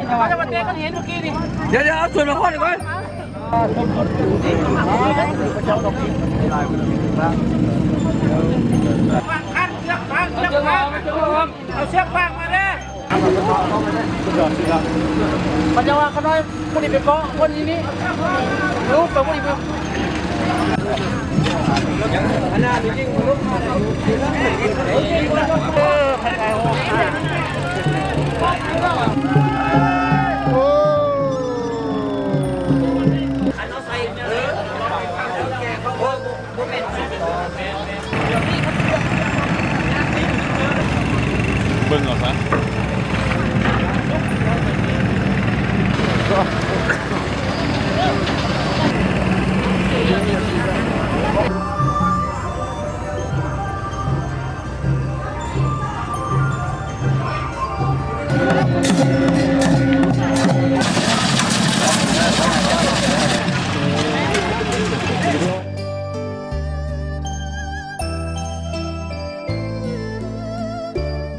ເຈົ້າວ່າແຕ່ມັນເຫັນເມື່ອກີ້ນີ້ ດຽວໆ ເອົາສ່ວນມາກ່ອນກ່ອນ ວາງຄັນ ເຊືອກຟາງ ເຊືອກຟາງ ເອົາເຊືອກຟາງມາເດີ້. ມັນຈະວ່າຂະນ້ອຍຜູ້ນີ້ໄປເກາະຄົນນີ້ນີ້ ລຸກໄປຜູ້ນີ້ ເອີ ໄປໄກໂຫ.